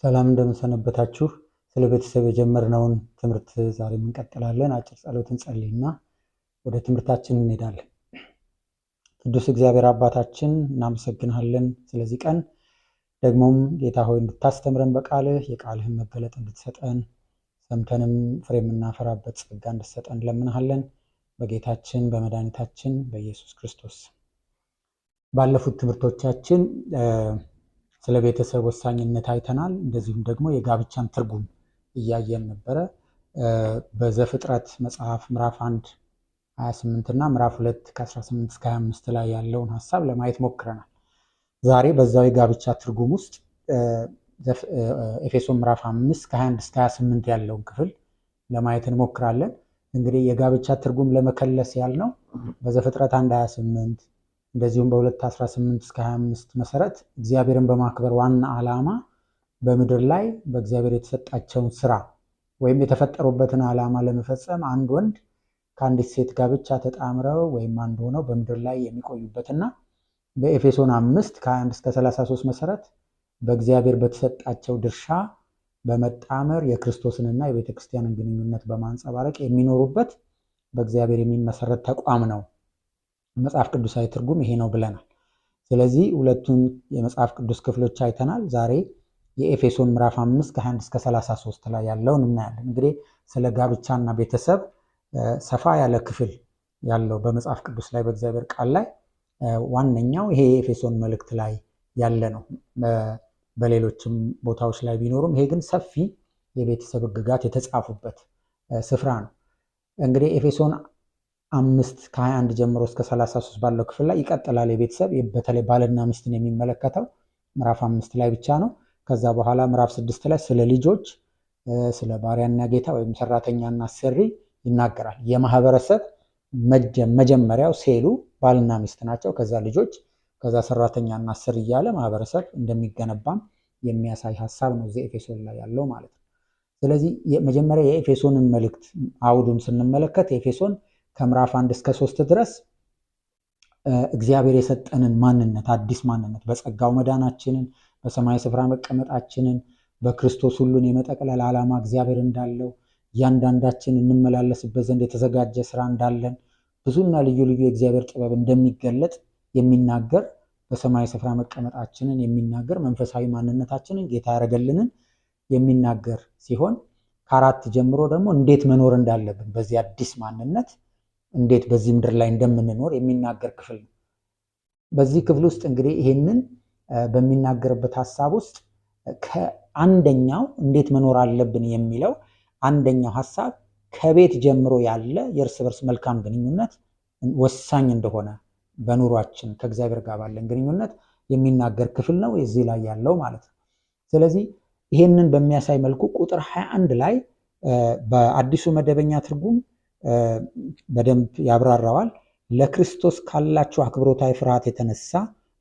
ሰላም እንደምንሰነበታችሁ። ስለ ቤተሰብ የጀመርነውን ትምህርት ዛሬም እንቀጥላለን። አጭር ጸሎት እንጸልይና ወደ ትምህርታችን እንሄዳለን። ቅዱስ እግዚአብሔር አባታችን እናመሰግንሃለን ስለዚህ ቀን፣ ደግሞም ጌታ ሆይ እንድታስተምረን በቃልህ የቃልህን መገለጥ እንድትሰጠን ሰምተንም ፍሬ የምናፈራበት ጸጋ እንድትሰጠን እንለምንሃለን በጌታችን በመድኃኒታችን በኢየሱስ ክርስቶስ። ባለፉት ትምህርቶቻችን ስለ ቤተሰብ ወሳኝነት አይተናል። እንደዚሁም ደግሞ የጋብቻን ትርጉም እያየን ነበረ። በዘፍጥረት መጽሐፍ ምዕራፍ 1 28 እና ምዕራፍ 2 ከ18 እስከ 25 ላይ ያለውን ሀሳብ ለማየት ሞክረናል። ዛሬ በዛው የጋብቻ ትርጉም ውስጥ ኤፌሶን ምዕራፍ 5 ከ21 እስከ 28 ያለውን ክፍል ለማየት እንሞክራለን። እንግዲህ የጋብቻ ትርጉም ለመከለስ ያልነው በዘፍጥረት 1 28 እንደዚሁም በ2 18 እስከ 25 መሰረት እግዚአብሔርን በማክበር ዋና ዓላማ በምድር ላይ በእግዚአብሔር የተሰጣቸውን ስራ ወይም የተፈጠሩበትን ዓላማ ለመፈጸም አንድ ወንድ ከአንዲት ሴት ጋር ብቻ ተጣምረው ወይም አንድ ሆነው በምድር ላይ የሚቆዩበትና በኤፌሶን 5 ከ21 እስከ 33 መሰረት በእግዚአብሔር በተሰጣቸው ድርሻ በመጣመር የክርስቶስንና የቤተ ክርስቲያንን ግንኙነት በማንጸባረቅ የሚኖሩበት በእግዚአብሔር የሚመሰረት ተቋም ነው። መጽሐፍ ቅዱሳዊ ትርጉም ይሄ ነው ብለናል። ስለዚህ ሁለቱን የመጽሐፍ ቅዱስ ክፍሎች አይተናል። ዛሬ የኤፌሶን ምዕራፍ 5 ከ21 እስከ 33 ላይ ያለውን እናያለን። እንግዲህ ስለ ጋብቻና ቤተሰብ ሰፋ ያለ ክፍል ያለው በመጽሐፍ ቅዱስ ላይ በእግዚአብሔር ቃል ላይ ዋነኛው ይሄ የኤፌሶን መልእክት ላይ ያለ ነው። በሌሎችም ቦታዎች ላይ ቢኖሩም ይሄ ግን ሰፊ የቤተሰብ ሕግጋት የተጻፉበት ስፍራ ነው። እንግዲህ ኤፌሶን 5 ከ21 ጀምሮ እስከ 33 ባለው ክፍል ላይ ይቀጥላል። የቤተሰብ በተለይ ባልና ሚስትን የሚመለከተው ምዕራፍ 5 ላይ ብቻ ነው። ከዛ በኋላ ምዕራፍ 6 ላይ ስለ ልጆች፣ ስለ ባሪያና ጌታ ወይም ሰራተኛና አሰሪ ይናገራል። የማህበረሰብ መጀመሪያው ሴሉ ባልና ሚስት ናቸው። ከዛ ልጆች፣ ከዛ ሰራተኛና አሰሪ እያለ ማህበረሰብ እንደሚገነባም የሚያሳይ ሀሳብ ነው እዚህ ኤፌሶን ላይ ያለው ማለት ነው። ስለዚህ መጀመሪያ የኤፌሶንን መልእክት አውዱን ስንመለከት ኤፌሶን ከምዕራፍ 1 እስከ 3 ድረስ እግዚአብሔር የሰጠንን ማንነት፣ አዲስ ማንነት፣ በጸጋው መዳናችንን፣ በሰማይ ስፍራ መቀመጣችንን፣ በክርስቶስ ሁሉን የመጠቅለል ዓላማ እግዚአብሔር እንዳለው፣ እያንዳንዳችን እንመላለስበት ዘንድ የተዘጋጀ ስራ እንዳለን፣ ብዙና ልዩ ልዩ የእግዚአብሔር ጥበብ እንደሚገለጥ የሚናገር፣ በሰማይ ስፍራ መቀመጣችንን የሚናገር፣ መንፈሳዊ ማንነታችንን ጌታ ያደረገልንን የሚናገር ሲሆን ከ4 ጀምሮ ደግሞ እንዴት መኖር እንዳለብን፣ በዚህ አዲስ ማንነት እንዴት በዚህ ምድር ላይ እንደምንኖር የሚናገር ክፍል ነው። በዚህ ክፍል ውስጥ እንግዲህ ይሄንን በሚናገርበት ሀሳብ ውስጥ ከአንደኛው እንዴት መኖር አለብን የሚለው አንደኛው ሀሳብ ከቤት ጀምሮ ያለ የእርስ በርስ መልካም ግንኙነት ወሳኝ እንደሆነ በኑሯችን ከእግዚአብሔር ጋር ባለን ግንኙነት የሚናገር ክፍል ነው እዚህ ላይ ያለው ማለት ነው። ስለዚህ ይሄንን በሚያሳይ መልኩ ቁጥር 21 ላይ በአዲሱ መደበኛ ትርጉም በደንብ ያብራራዋል። ለክርስቶስ ካላችሁ አክብሮታዊ ፍርሃት የተነሳ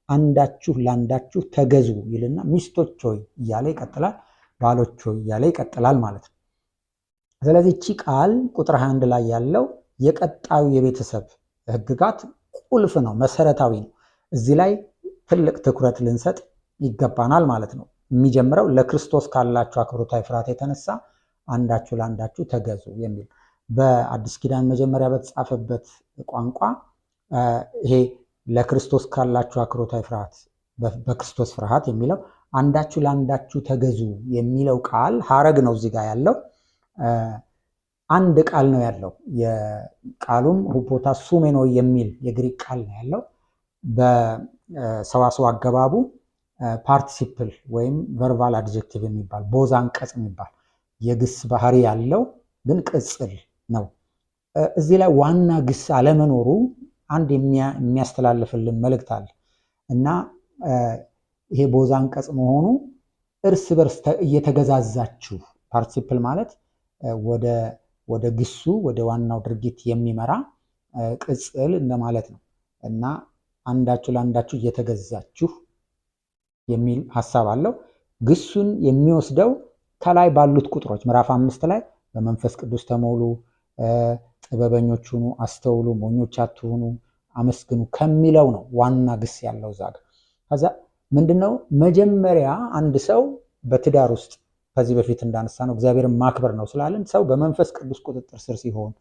አንዳችሁ ለአንዳችሁ ተገዙ ይልና ሚስቶች ሆይ እያለ ይቀጥላል፣ ባሎች ሆይ እያለ ይቀጥላል ማለት ነው። ስለዚህ እቺ ቃል ቁጥር 21 ላይ ያለው የቀጣዩ የቤተሰብ ሕግጋት ቁልፍ ነው፣ መሰረታዊ ነው። እዚህ ላይ ትልቅ ትኩረት ልንሰጥ ይገባናል ማለት ነው። የሚጀምረው ለክርስቶስ ካላችሁ አክብሮታዊ ፍርሃት የተነሳ አንዳችሁ ለአንዳችሁ ተገዙ የሚል፣ በአዲስ ኪዳን መጀመሪያ በተጻፈበት ቋንቋ ይሄ ለክርስቶስ ካላችሁ አክብሮታዊ ፍርሃት፣ በክርስቶስ ፍርሃት የሚለው አንዳችሁ ለአንዳችሁ ተገዙ የሚለው ቃል ሀረግ ነው። እዚህ ጋር ያለው አንድ ቃል ነው ያለው። የቃሉም ሁፖታሱሜኖ የሚል የግሪክ ቃል ነው ያለው። በሰዋስው አገባቡ participle ወይም verbal adjective የሚባል፣ ቦዛ አንቀጽ የሚባል የግስ ባህሪ ያለው ግን ቅጽል ነው። እዚህ ላይ ዋና ግስ አለመኖሩ አንድ የሚያስተላልፍልን መልእክት አለ እና ይሄ ቦዛ አንቀጽ መሆኑ እርስ በርስ እየተገዛዛችሁ፣ participle ማለት ወደ ግሱ ወደ ዋናው ድርጊት የሚመራ ቅጽል እንደማለት ነው እና አንዳችሁ ለአንዳችሁ እየተገዛችሁ የሚል ሀሳብ አለው። ግሱን የሚወስደው ከላይ ባሉት ቁጥሮች ምዕራፍ 5 ላይ በመንፈስ ቅዱስ ተሞሉ፣ ጥበበኞች ሁኑ፣ አስተውሉ፣ ሞኞች አትሁኑ፣ አመስግኑ ከሚለው ነው ዋና ግስ ያለው እዛ ጋር። ከዛ ምንድነው መጀመሪያ አንድ ሰው በትዳር ውስጥ ከዚህ በፊት እንዳነሳ ነው እግዚአብሔርን ማክበር ነው ስላለን ሰው በመንፈስ ቅዱስ ቁጥጥር ስር ሲሆን፣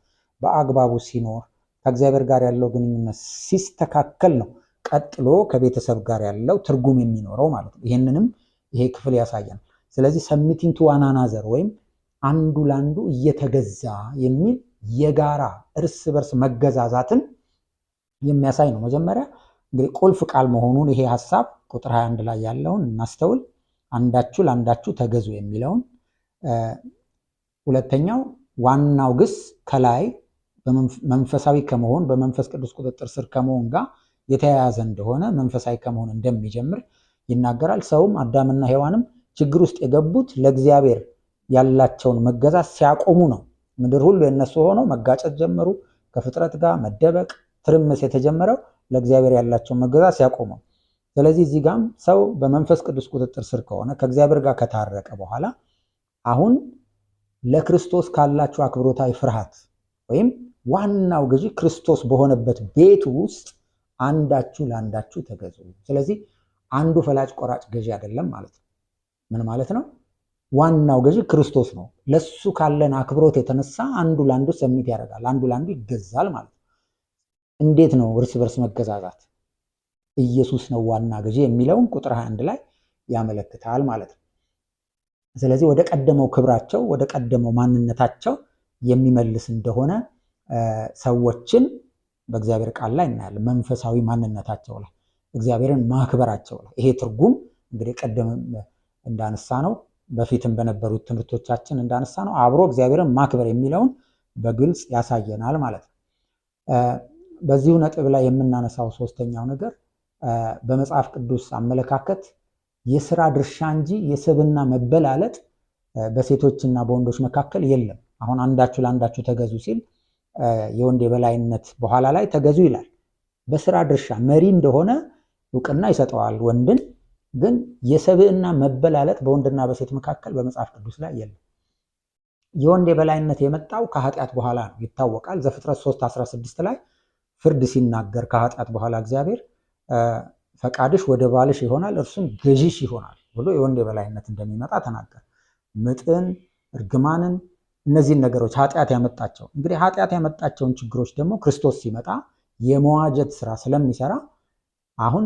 በአግባቡ ሲኖር፣ ከእግዚአብሔር ጋር ያለው ግንኙነት ሲስተካከል ነው ቀጥሎ ከቤተሰብ ጋር ያለው ትርጉም የሚኖረው ማለት ነው። ይህንንም ይሄ ክፍል ያሳያል። ስለዚህ submitting to one another ወይም አንዱ ለአንዱ እየተገዛ የሚል የጋራ እርስ በርስ መገዛዛትን የሚያሳይ ነው። መጀመሪያ እንግዲህ ቁልፍ ቃል መሆኑን ይሄ ሀሳብ ቁጥር 21 ላይ ያለውን እናስተውል። አንዳችሁ ለአንዳችሁ ተገዙ የሚለውን። ሁለተኛው ዋናው ግስ ከላይ መንፈሳዊ ከመሆን፣ በመንፈስ ቅዱስ ቁጥጥር ስር ከመሆን ጋር የተያያዘ እንደሆነ፣ መንፈሳዊ ከመሆን እንደሚጀምር ይናገራል። ሰውም አዳምና ሔዋንም ችግር ውስጥ የገቡት ለእግዚአብሔር ያላቸውን መገዛት ሲያቆሙ ነው። ምድር ሁሉ የነሱ ሆኖ መጋጨት ጀመሩ። ከፍጥረት ጋር መደበቅ፣ ትርምስ የተጀመረው ለእግዚአብሔር ያላቸውን መገዛት ሲያቆሙ። ስለዚህ እዚህ ጋም ሰው በመንፈስ ቅዱስ ቁጥጥር ስር ከሆነ፣ ከእግዚአብሔር ጋር ከታረቀ በኋላ አሁን ለክርስቶስ ካላቸው አክብሮታዊ ፍርሃት ወይም ዋናው ገዢ ክርስቶስ በሆነበት ቤቱ ውስጥ አንዳችሁ ለአንዳችሁ ተገዙ። ስለዚህ አንዱ ፈላጭ ቆራጭ ገዢ አይደለም ማለት ነው። ምን ማለት ነው? ዋናው ገዢ ክርስቶስ ነው። ለሱ ካለን አክብሮት የተነሳ አንዱ ለአንዱ submit ያደርጋል፣ አንዱ ለአንዱ ይገዛል ማለት ነው። እንዴት ነው እርስ በርስ መገዛዛት? ኢየሱስ ነው ዋና ገዢ የሚለውን ቁጥር 21 ላይ ያመለክታል ማለት ነው። ስለዚህ ወደ ቀደመው ክብራቸው፣ ወደ ቀደመው ማንነታቸው የሚመልስ እንደሆነ ሰዎችን በእግዚአብሔር ቃል ላይ እናያለን። መንፈሳዊ ማንነታቸው ላይ፣ እግዚአብሔርን ማክበራቸው ላይ ይሄ ትርጉም እንግዲህ ቀደም እንዳነሳ ነው፣ በፊትም በነበሩት ትምህርቶቻችን እንዳነሳ ነው፣ አብሮ እግዚአብሔርን ማክበር የሚለውን በግልጽ ያሳየናል ማለት ነው። በዚሁ ነጥብ ላይ የምናነሳው ሶስተኛው ነገር በመጽሐፍ ቅዱስ አመለካከት የስራ ድርሻ እንጂ የስብዕና መበላለጥ በሴቶችና በወንዶች መካከል የለም። አሁን አንዳችሁ ለአንዳችሁ ተገዙ ሲል የወንድ የበላይነት በኋላ ላይ ተገዙ ይላል። በስራ ድርሻ መሪ እንደሆነ እውቅና ይሰጠዋል ወንድን። ግን የሰብዕና መበላለጥ በወንድና በሴት መካከል በመጽሐፍ ቅዱስ ላይ የለም። የወንድ የበላይነት የመጣው ከኃጢአት በኋላ ነው፣ ይታወቃል። ዘፍጥረት 3:16 ላይ ፍርድ ሲናገር ከኃጢአት በኋላ እግዚአብሔር ፈቃድሽ ወደ ባልሽ ይሆናል፣ እርሱም ገዢሽ ይሆናል ብሎ የወንድ የበላይነት እንደሚመጣ ተናገረ። ምጥን፣ እርግማንን፣ እነዚህን ነገሮች ኃጢአት ያመጣቸው፣ እንግዲህ ኃጢአት ያመጣቸውን ችግሮች ደግሞ ክርስቶስ ሲመጣ የመዋጀት ስራ ስለሚሰራ አሁን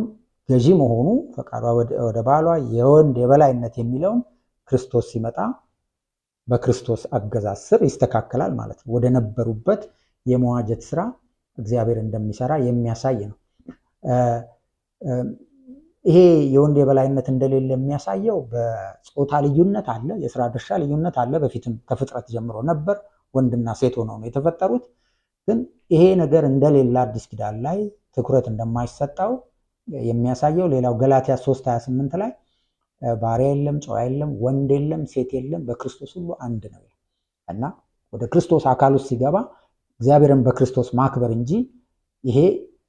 ገዢ መሆኑ፣ ፈቃዷ ወደ ባሏ፣ የወንድ የበላይነት የሚለውን ክርስቶስ ሲመጣ በክርስቶስ አገዛዝ ስር ይስተካከላል ማለት ነው። ወደ ነበሩበት የመዋጀት ስራ እግዚአብሔር እንደሚሰራ የሚያሳይ ነው። ይሄ የወንድ የበላይነት እንደሌለ የሚያሳየው በጾታ ልዩነት አለ፣ የስራ ድርሻ ልዩነት አለ። በፊትም ከፍጥረት ጀምሮ ነበር። ወንድና ሴት ሆነው ነው የተፈጠሩት። ግን ይሄ ነገር እንደሌለ፣ አዲስ ኪዳን ላይ ትኩረት እንደማይሰጠው የሚያሳየው ሌላው ገላትያ 3:28 ላይ ባሪያ የለም፣ ጨዋ የለም፣ ወንድ የለም፣ ሴት የለም፣ በክርስቶስ ሁሉ አንድ ነው እና ወደ ክርስቶስ አካል ውስጥ ሲገባ እግዚአብሔርን በክርስቶስ ማክበር እንጂ ይሄ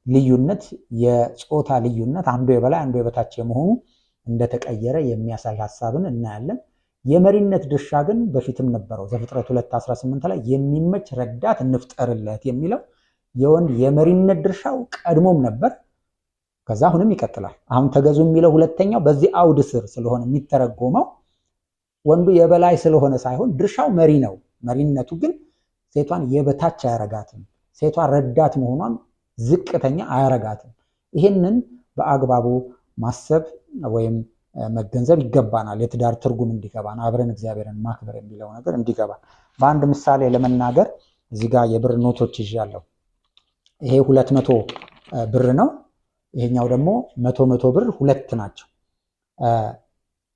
ልዩነት፣ የጾታ ልዩነት፣ አንዱ የበላይ አንዱ የበታች የመሆኑ እንደተቀየረ የሚያሳይ ሀሳብን እናያለን። የመሪነት ድርሻ ግን በፊትም ነበረው። ዘፍጥረት 2:18 ላይ የሚመች ረዳት እንፍጠርለት የሚለው የወንድ የመሪነት ድርሻው ቀድሞም ነበር። ከዛ አሁንም ይቀጥላል። አሁን ተገዙ የሚለው ሁለተኛው በዚህ አውድ ስር ስለሆነ የሚተረጎመው ወንዱ የበላይ ስለሆነ ሳይሆን ድርሻው መሪ ነው። መሪነቱ ግን ሴቷን የበታች አያረጋትም። ሴቷ ረዳት መሆኗን ዝቅተኛ አያረጋትም። ይህንን በአግባቡ ማሰብ ወይም መገንዘብ ይገባናል። የትዳር ትርጉም እንዲገባን፣ አብረን እግዚአብሔርን ማክበር የሚለው ነገር እንዲገባን። በአንድ ምሳሌ ለመናገር እዚህ ጋር የብር ኖቶች ይዣለሁ። ይሄ 200 ብር ነው። ይሄኛው ደግሞ 100 100 ብር ሁለት ናቸው።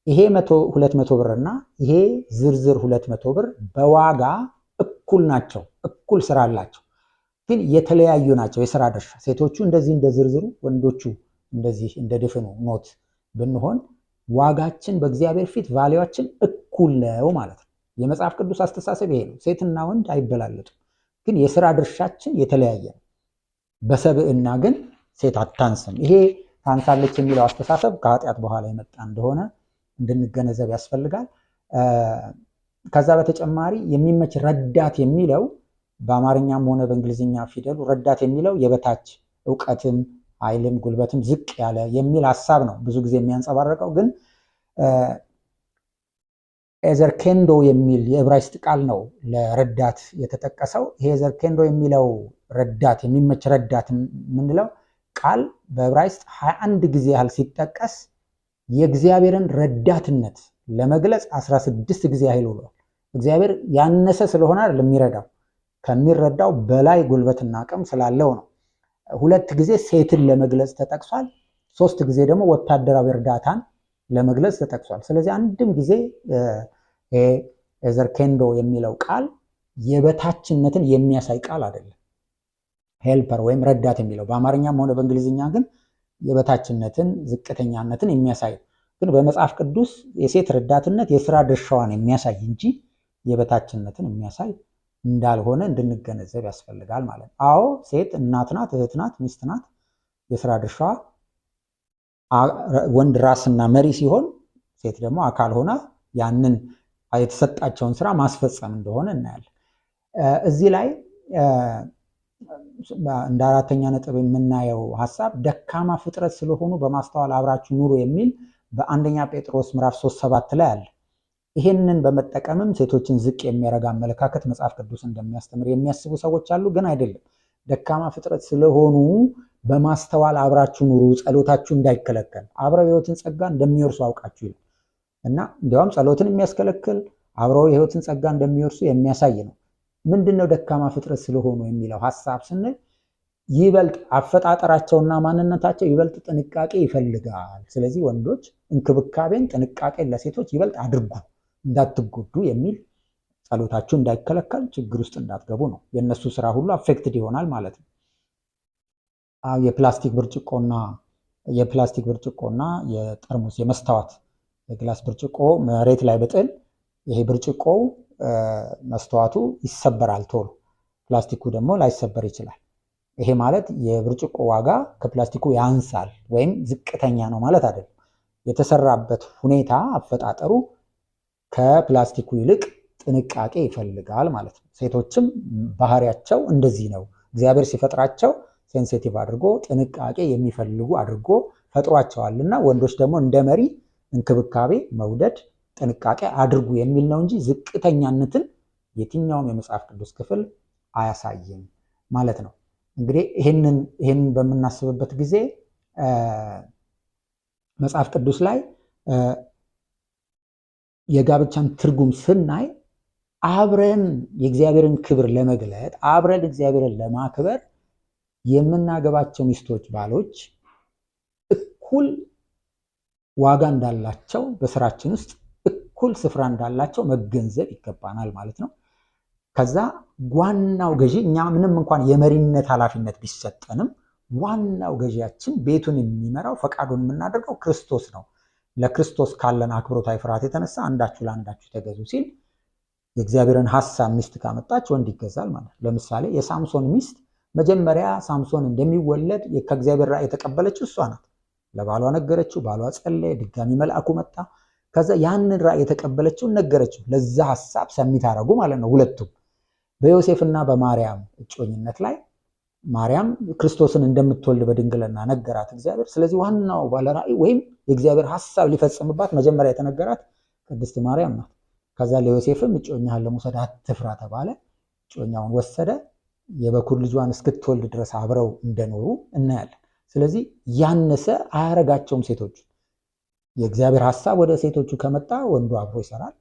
ይሄ 200 ብር እና ይሄ ዝርዝር 200 ብር በዋጋ እኩል ናቸው። እኩል ስራ አላቸው። ግን የተለያዩ ናቸው የስራ ድርሻ። ሴቶቹ እንደዚህ እንደ ዝርዝሩ፣ ወንዶቹ እንደዚህ እንደ ድፍኑ ኖት ብንሆን ዋጋችን በእግዚአብሔር ፊት value ዋችን እኩል ነው ማለት ነው። የመጽሐፍ ቅዱስ አስተሳሰብ ይሄ ነው። ሴትና ወንድ አይበላለጡም፣ ግን የስራ ድርሻችን የተለያየ ነው። በሰብዕና ግን ሴት አታንስም። ይሄ ታንሳለች የሚለው አስተሳሰብ ከኃጢአት በኋላ የመጣ እንደሆነ እንድንገነዘብ ያስፈልጋል። ከዛ በተጨማሪ የሚመች ረዳት የሚለው በአማርኛም ሆነ በእንግሊዝኛ ፊደሉ ረዳት የሚለው የበታች፣ እውቀትም ኃይልም ጉልበትም ዝቅ ያለ የሚል ሀሳብ ነው ብዙ ጊዜ የሚያንጸባርቀው። ግን ኤዘር ኬንዶ የሚል የዕብራይስጥ ቃል ነው ለረዳት የተጠቀሰው። ይሄ ኤዘር ኬንዶ የሚለው ረዳት፣ የሚመች ረዳት የምንለው ቃል በዕብራይስጥ 21 ጊዜ ያህል ሲጠቀስ የእግዚአብሔርን ረዳትነት ለመግለጽ 16 ጊዜ ያህል ውሏል። እግዚአብሔር ያነሰ ስለሆነ አይደለም የሚረዳው፣ ከሚረዳው በላይ ጉልበትና አቅም ስላለው ነው። 2 ጊዜ ሴትን ለመግለጽ ተጠቅሷል። 3 ጊዜ ደግሞ ወታደራዊ እርዳታን ለመግለጽ ተጠቅሷል። ስለዚህ አንድም ጊዜ ኤዘር ኬንዶ የሚለው ቃል የበታችነትን የሚያሳይ ቃል አይደለም። Helper ወይም ረዳት የሚለው በአማርኛም ሆነ በእንግሊዝኛ ግን የበታችነትን፣ ዝቅተኛነትን የሚያሳይ ግን በመጽሐፍ ቅዱስ የሴት ረዳትነት የስራ ድርሻዋን የሚያሳይ እንጂ የበታችነትን የሚያሳይ እንዳልሆነ እንድንገነዘብ ያስፈልጋል ማለት ነው። አዎ ሴት እናት ናት፣ እህት ናት፣ ሚስት ናት። የስራ ድርሻዋ ወንድ ራስና መሪ ሲሆን ሴት ደግሞ አካል ሆና ያንን የተሰጣቸውን ስራ ማስፈጸም እንደሆነ እናያለን። እዚህ ላይ እንደ አራተኛ ነጥብ የምናየው ሐሳብ ደካማ ፍጥረት ስለሆኑ በማስተዋል አብራችሁ ኑሩ የሚል በአንደኛ ጴጥሮስ ምዕራፍ 3:7 ላይ አለ። ይሄንን በመጠቀምም ሴቶችን ዝቅ የሚያደርግ አመለካከት መጽሐፍ ቅዱስ እንደሚያስተምር የሚያስቡ ሰዎች አሉ። ግን አይደለም። ደካማ ፍጥረት ስለሆኑ በማስተዋል አብራችሁ ኑሩ፣ ጸሎታችሁ እንዳይከለከል አብረው የሕይወትን ጸጋ እንደሚወርሱ አውቃችሁ ይላል። እና እንዲያውም ጸሎትን የሚያስከለክል አብረው የሕይወትን ጸጋ እንደሚወርሱ የሚያሳይ ነው። ምንድነው ደካማ ፍጥረት ስለሆኑ የሚለው ሐሳብ ስንል ይበልጥ አፈጣጠራቸውና ማንነታቸው ይበልጥ ጥንቃቄ ይፈልጋል። ስለዚህ ወንዶች እንክብካቤን፣ ጥንቃቄን ለሴቶች ይበልጥ አድርጉ እንዳትጎዱ የሚል ጸሎታችሁ እንዳይከለከል ችግር ውስጥ እንዳትገቡ ነው። የነሱ ስራ ሁሉ affected ይሆናል ማለት ነው። አዎ የፕላስቲክ ብርጭቆና የጠርሙስ የመስታወት የ glass ብርጭቆ መሬት ላይ ብጥል ይሄ ብርጭቆው መስተዋቱ ይሰበራል ቶሎ፣ ፕላስቲኩ ደግሞ ላይሰበር ይችላል። ይሄ ማለት የብርጭቆ ዋጋ ከፕላስቲኩ ያንሳል ወይም ዝቅተኛ ነው ማለት አይደለም። የተሰራበት ሁኔታ አፈጣጠሩ ከፕላስቲኩ ይልቅ ጥንቃቄ ይፈልጋል ማለት ነው። ሴቶችም ባህሪያቸው እንደዚህ ነው። እግዚአብሔር ሲፈጥራቸው ሴንሲቲቭ አድርጎ ጥንቃቄ የሚፈልጉ አድርጎ ፈጥሯቸዋልና ወንዶች ደግሞ እንደ መሪ እንክብካቤ፣ መውደድ፣ ጥንቃቄ አድርጉ የሚል ነው እንጂ ዝቅተኛነትን የትኛውም የመጽሐፍ ቅዱስ ክፍል አያሳይም ማለት ነው። እንግዲህ ይሄንን በምናስብበት ጊዜ መጽሐፍ ቅዱስ ላይ የጋብቻን ትርጉም ስናይ አብረን የእግዚአብሔርን ክብር ለመግለጥ አብረን እግዚአብሔርን ለማክበር የምናገባቸው ሚስቶች፣ ባሎች እኩል ዋጋ እንዳላቸው በስራችን ውስጥ እኩል ስፍራ እንዳላቸው መገንዘብ ይገባናል ማለት ነው። ከዛ ዋናው ገዢ እኛ ምንም እንኳን የመሪነት ኃላፊነት ቢሰጠንም ዋናው ገዢያችን ቤቱን የሚመራው ፈቃዱን የምናደርገው ክርስቶስ ነው። ለክርስቶስ ካለን አክብሮታዊ ፍርሃት የተነሳ አንዳችሁ ለአንዳችሁ ተገዙ ሲል የእግዚአብሔርን ሐሳብ ሚስት ካመጣች ወንድ ይገዛል ማለት ነው። ለምሳሌ የሳምሶን ሚስት መጀመሪያ ሳምሶን እንደሚወለድ ከእግዚአብሔር ራእይ የተቀበለችው እሷ ናት። ለባሏ ነገረችው፣ ባሏ ጸለየ፣ ድጋሚ መልአኩ መጣ። ከዛ ያንን ራእይ የተቀበለችው ነገረችው። ለዛ ሐሳብ ሰሚት አደረጉ ማለት ነው ሁለቱም። በዮሴፍና በማርያም እጮኝነት ላይ ማርያም ክርስቶስን እንደምትወልድ በድንግልና ነገራት እግዚአብሔር። ስለዚህ ዋናው ባለ ራእይ ወይም የእግዚአብሔር ሐሳብ ሊፈጽምባት መጀመሪያ የተነገራት ቅድስት ማርያም ናት። ከዛ ለዮሴፍም እጮኛህን ለመውሰድ አትፍራ ተባለ። እጮኛውን ወሰደ። የበኩር ልጇን እስክትወልድ ድረስ አብረው እንደኖሩ እናያለን። ስለዚህ ያነሰ አያረጋቸውም ሴቶቹ። የእግዚአብሔር ሐሳብ ወደ ሴቶቹ ከመጣ ወንዱ አብሮ ይሰራል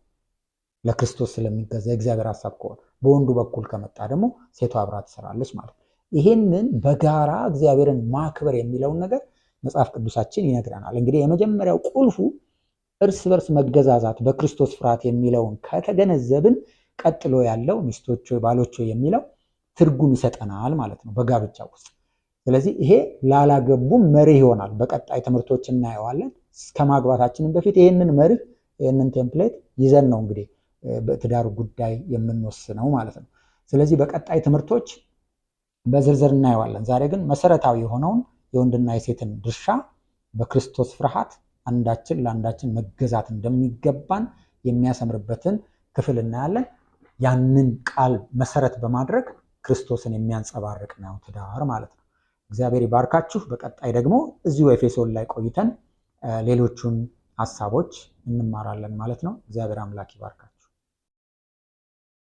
ለክርስቶስ ስለሚገዛ የእግዚአብሔር ሐሳብ ከሆነ፣ በወንዱ በኩል ከመጣ ደግሞ ሴቷ አብራ ትሰራለች ማለት ነው። ይሄንን በጋራ እግዚአብሔርን ማክበር የሚለውን ነገር መጽሐፍ ቅዱሳችን ይነግረናል። እንግዲህ የመጀመሪያው ቁልፉ እርስ በርስ መገዛዛት በክርስቶስ ፍርሃት የሚለውን ከተገነዘብን ቀጥሎ ያለው ሚስቶች ሆይ ባሎች ሆይ የሚለው ትርጉም ይሰጠናል ማለት ነው በጋብቻ ውስጥ። ስለዚህ ይሄ ላላገቡ መርህ ይሆናል። በቀጣይ ትምህርቶች እናየዋለን። እስከ ማግባታችንም በፊት ይሄንን መርህ ይሄንን template ይዘን ነው እንግዲህ በትዳር ጉዳይ የምንወስነው ማለት ነው። ስለዚህ በቀጣይ ትምህርቶች በዝርዝር እናየዋለን። ዛሬ ግን መሰረታዊ የሆነውን የወንድና የሴትን ድርሻ በክርስቶስ ፍርሃት አንዳችን ለአንዳችን መገዛት እንደሚገባን የሚያሰምርበትን ክፍል እናያለን። ያንን ቃል መሰረት በማድረግ ክርስቶስን የሚያንጸባርቅ ነው ትዳር ማለት ነው። እግዚአብሔር ይባርካችሁ። በቀጣይ ደግሞ እዚሁ ኤፌሶን ላይ ቆይተን ሌሎቹን ሐሳቦች እንማራለን ማለት ነው። እግዚአብሔር አምላክ ይባርካችሁ።